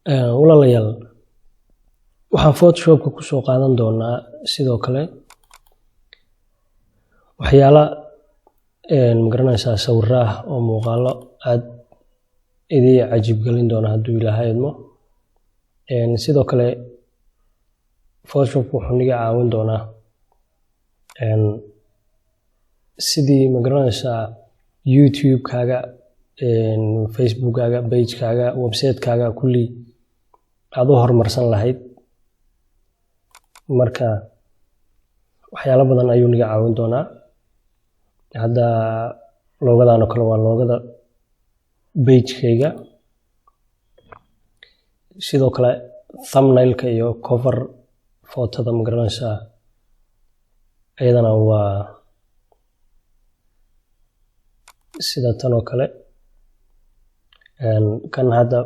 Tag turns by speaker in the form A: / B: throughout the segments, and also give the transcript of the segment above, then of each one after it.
A: Walaalayaal, waxaan Photoshopka kusoo qaadan doonaa sidoo kale waxyaala, magaranaysaa, sawiro ah oo muuqaalo aad idii cajiib gelin doona, hadduu Ilaahay idmo. Sidoo kale Photoshop wuxuu naga caawin doonaa sidii, magaranaysaa, YouTube-kaaga, Facebook-kaaga, page-kaaga, website-kaaga kulli aad u horumarsan lahayd. Marka waxyaalo badan ayuu naga caawin doonaa. Hadda logo-dan oo kale waa logo-da page-kayga. Sidoo kale thumbnail-ka iyo cover photo-da, magaranaysaa, iyadana waa sida tan oo kale. Kan hadda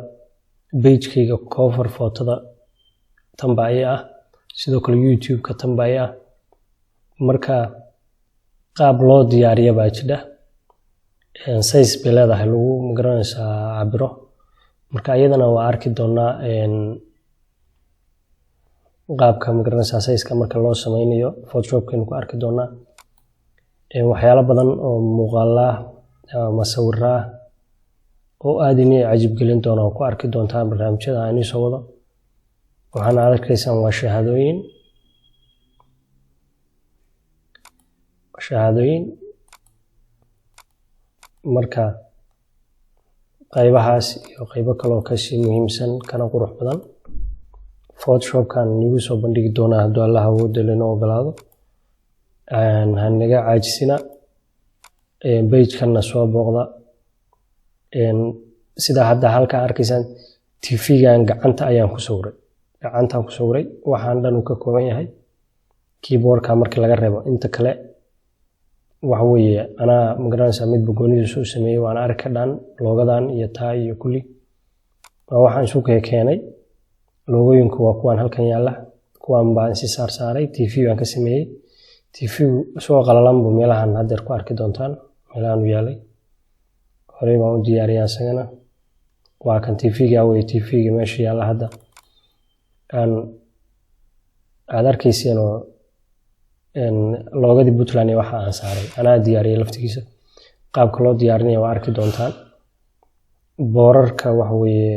A: page-kayga cover photo-da tan baa ii ah, sidoo kale YouTube-ka tan baa ii ah. Marka qaab loo diyaariya baa jira, size bay leedahay lagu, magaranaysaa, cabiro. Marka iyadana waa arki doonaa qaabka, magaranaysaa, size-ka marka loo sameynayo Photoshopkaynu ku arki doonaa. Waxyaalo badan oo muuqaala ah ama sawiro ah oo aad inii cajiib gelin doona oo ku arki doontaan barnaamijyada aan idiin soo wado. Waxaana aad arkaysaan waa shahaadooyin, shahaadooyin. Marka qaybahaas iyo qaybo kale oo kasii muhiimsan kana qurux badan Photoshopkan nigu soo bandhigi doonaa, hadduu Allah awoodda leh ogolaado. Hanaga caajisina, page-kanna soo booqda. Sida hadda halkan arkaysaan, TV-gan gacanta ayaan ku sawiray, gacantaan ku sawiray. Waxaan dhan uu ka kooban yahay keyboardka markii laga reebo, inta kale waxa weeye anaa, magaranaysaa, midba goonidiisa u sameeyey. Waana arki dhan logo-dan iyo taa iyo kulli waa waxaan isu keenay. Logo-oyinku waa kuwaan halkan yaalla, kuwaan baan isi saar saaray, TV baan ka sameeyey. TV-gu isagoo qalalan buu meelahan haddeer ku arki doontaan, meelahan u yaalay, horey baan u diyaariyaa isagana. Waa kan TV-ga wey, TV-ga meesha yaalla hadda aan aad arkayseen oo logo-dii Puntland iyo waxa aan saaray anaa diyaariyay laftigiisa. Qaabka loo diyaarinaya waa arki doontaan. Boorarka waxa weeye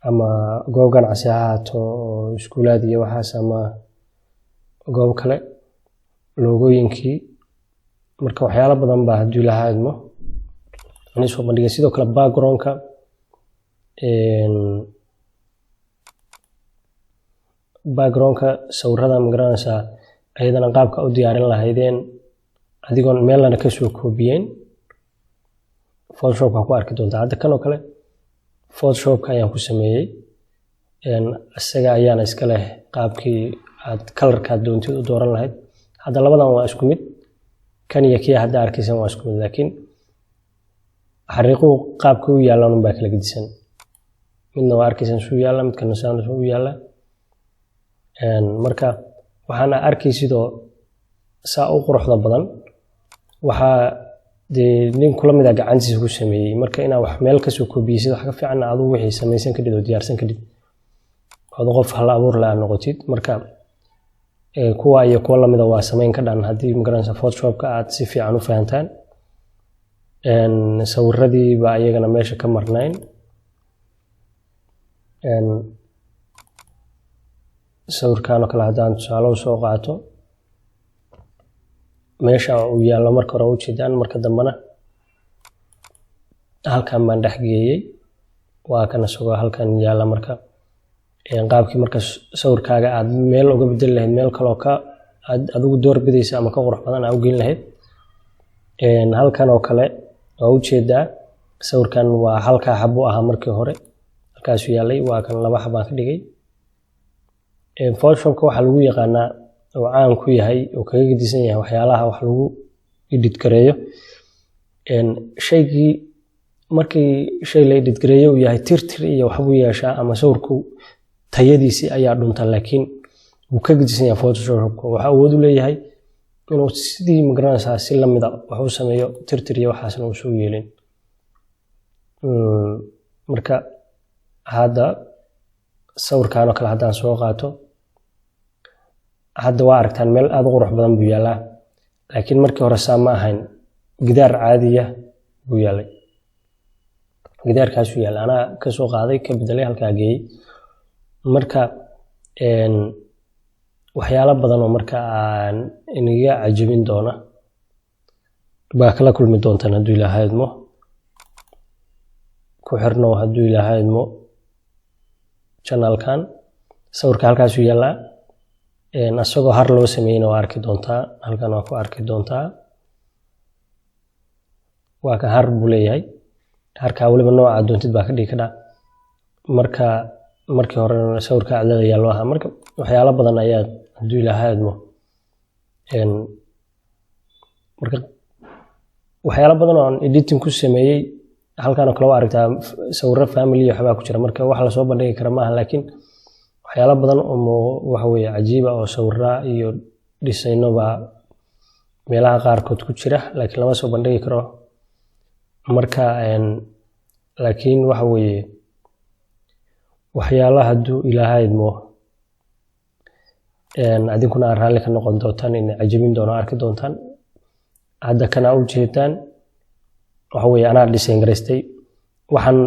A: ama goob ganacsi ha ahaato oo iskuulaad iyo waxaas ama goob kale, logo-oyinkii. Marka waxyaalo badan baa, hadduu Ilaahay idmo, aan soo bandhigay. Sidoo kale backgroundka sawirada, magaranaysaa, ayadana qaabka u diyaarin lahaydeen adigoon meelna kasoo koobiyeen Photoshopka ku arki doontaa. Hadda kan oo kale Photoshopka ayaan ku sameeyey, isaga ayaana iska leh qaabkii aad color-kaad doontid u dooran lahayd. Hadda labadan waa isku mid, kan iyo kii hadda arkaysan waa isku mid, laakiin xariiquhu qaabka u yaallaan unbaa kala gedisan. Midna waa arkaysan suu yaalla, midkana saan u yaalla. Marka waxaana arkaysidoo saa u quruxda badan waxaa dee nin kula mid ah gacantiisa ku sameeyey. Marka inaa wax meel kasoo koobiyeysid wax ka fiican adigu wixii samaysan kadib oo diyaarsan kadib ood qof hal abuur leh aad noqotid. Marka kuwa iyo kuwa lamida waa samayn ka dhan haddii, magaranaysa, Photoshopka aad si fiican u fahantaan. Sawiradii baa iyagana meesha ka marnayn. Sawirkan oo kale haddaan tusaale usoo qaato, meesha uu yaallo marka hore ujeedaan, marka dambena halkan baan dhex geeyey, waa kan isagoo halkan yaalla. Marka qaabkii marka sawirkaaga aad meel uga bedeli lahayd, meel kaloo ka aad adigu door bidaysa ama ka qurux badan aa u geyn lahayd. Halkan oo kale waa ujeedaa, sawirkan waa halkaa xabo ahaa markii hore, halkaasuu yaallay, waa kan laba xabaan ka dhigay. Photoshopka waxaa lagu yaqaanaa oo caan ku yahay oo kaga gedisan yahay waxyaalaha wax lagu edit gareeyo, shaygii markii shay la edit gareeyo uu yahay tirtir iyo waxbuu yeeshaa ama sawirku tayadiisii ayaa dhunta, laakiin wuu ka gedisan yahay Photoshopka. Wuxuu awood u leeyahay inuu sidii, magaranaysaa, si lamida wax u sameeyo, tirtir iyo waxaasna uu soo yeelin. Marka hadda sawirkan oo kale haddaan soo qaato, hadda waa aragtaan, meel aad u qurux badan buu yaalaa, laakiin markii hore saa ma ahayn. Gidaar caadiya buu yaalay, gidaarkaasuu yaallay. Anaa kasoo qaaday, ka bedelay, halkaa geeyey. Marka waxyaalo badan oo marka aan inaga cajabin doona baa kala kulmi doontaan hadduu Ilaahay idmo. Ku xirnow hadduu Ilaahay idmo channelkan. Sawirka halkaasuu yaallaa. Asagoo har loo sameeyeyna waa arki doontaa, halkan waa ku arki doontaa. Waa ka, har buu leeyahay. Harkaa weliba nooca doontid baa ka dhigi kadhaa. Marka markii hore sawirka cadada ayaa loo ahaa. Marka waxyaalo badan ayaad hadduu Ilaahay idmo, marka waxyaalo badan oo aan editing ku sameeyey halkan oo kale waa aragtaa. Sawirro family iyo waxbaa ku jira, marka wax lasoo bandhigi kara maaha, laakiin waxyaalo badan oo waxa weeye cajiiba oo sawirra iyo dhisayno baa meelaha qaarkood ku jira, laakiin lama soo bandhigi karo. Marka laakiin waxa weeye waxyaalaha hadduu Ilaahay idmo adinkuna aad raalli ka noqon doontaan, ina cajabin doono, arki doontaan. Hadda kana u jeedaan waxa weeye anaa design garaystay waxaan.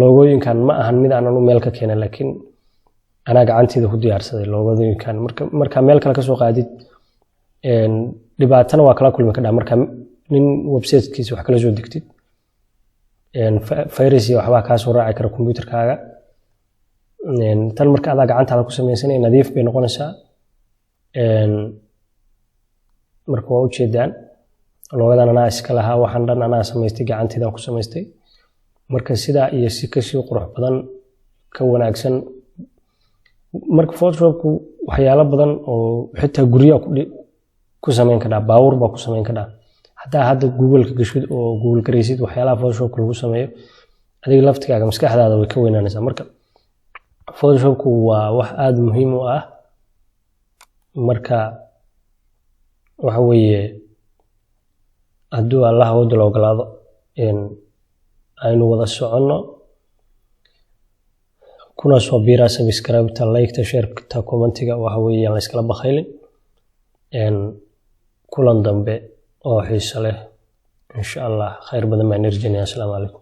A: Logooyinkan ma ahan mid aanan u meel ka keenay, laakiin anaa gacanteyda ku diyaarsaday logooyinkan. Marka markaa meel kale kasoo qaadid, dhibaatana waa kala kulmi kadhaa. Marka nin websitekiisa wax kala soo degtid, virus iyo waxbaa kaa soo raaci kara computerkaaga. Tan marka adaa gacantaada ku sameysanaya, nadiif bay noqonaysaa. Marka waa ujeedaan, logodan anaa iska lahaa, waxaan dhan anaa samaystay, gacanteydan ku samaystay. Marka sidaa iyo si kasii qurux badan, ka wanaagsan. Marka Photoshopku waxyaalo badan oo xitaa guryaha ku samayn kadhaa, baawur baa ku samayn kadhaa. Haddaa hadda Google-ka gashid oo Google garaysid waxyaalaha Photoshopka lagu sameeyo, adiga laftigaaga maskaxdaada way ka weynaanaysaa. Marka Photoshopku waa wax aada muhiim u ah. Marka waxa weeye hadduu Allah awoodda la ogolaado, aynu wada soconno, kuna soo biiraa subscribe-ta, like-ta, share-ta, commentiga. Waxa weeye yaan la iskala bakhaylin. Kulan dambe oo xiiso leh insha Allah. Khayr badan baan irjinaya. Asalaamu calaykum.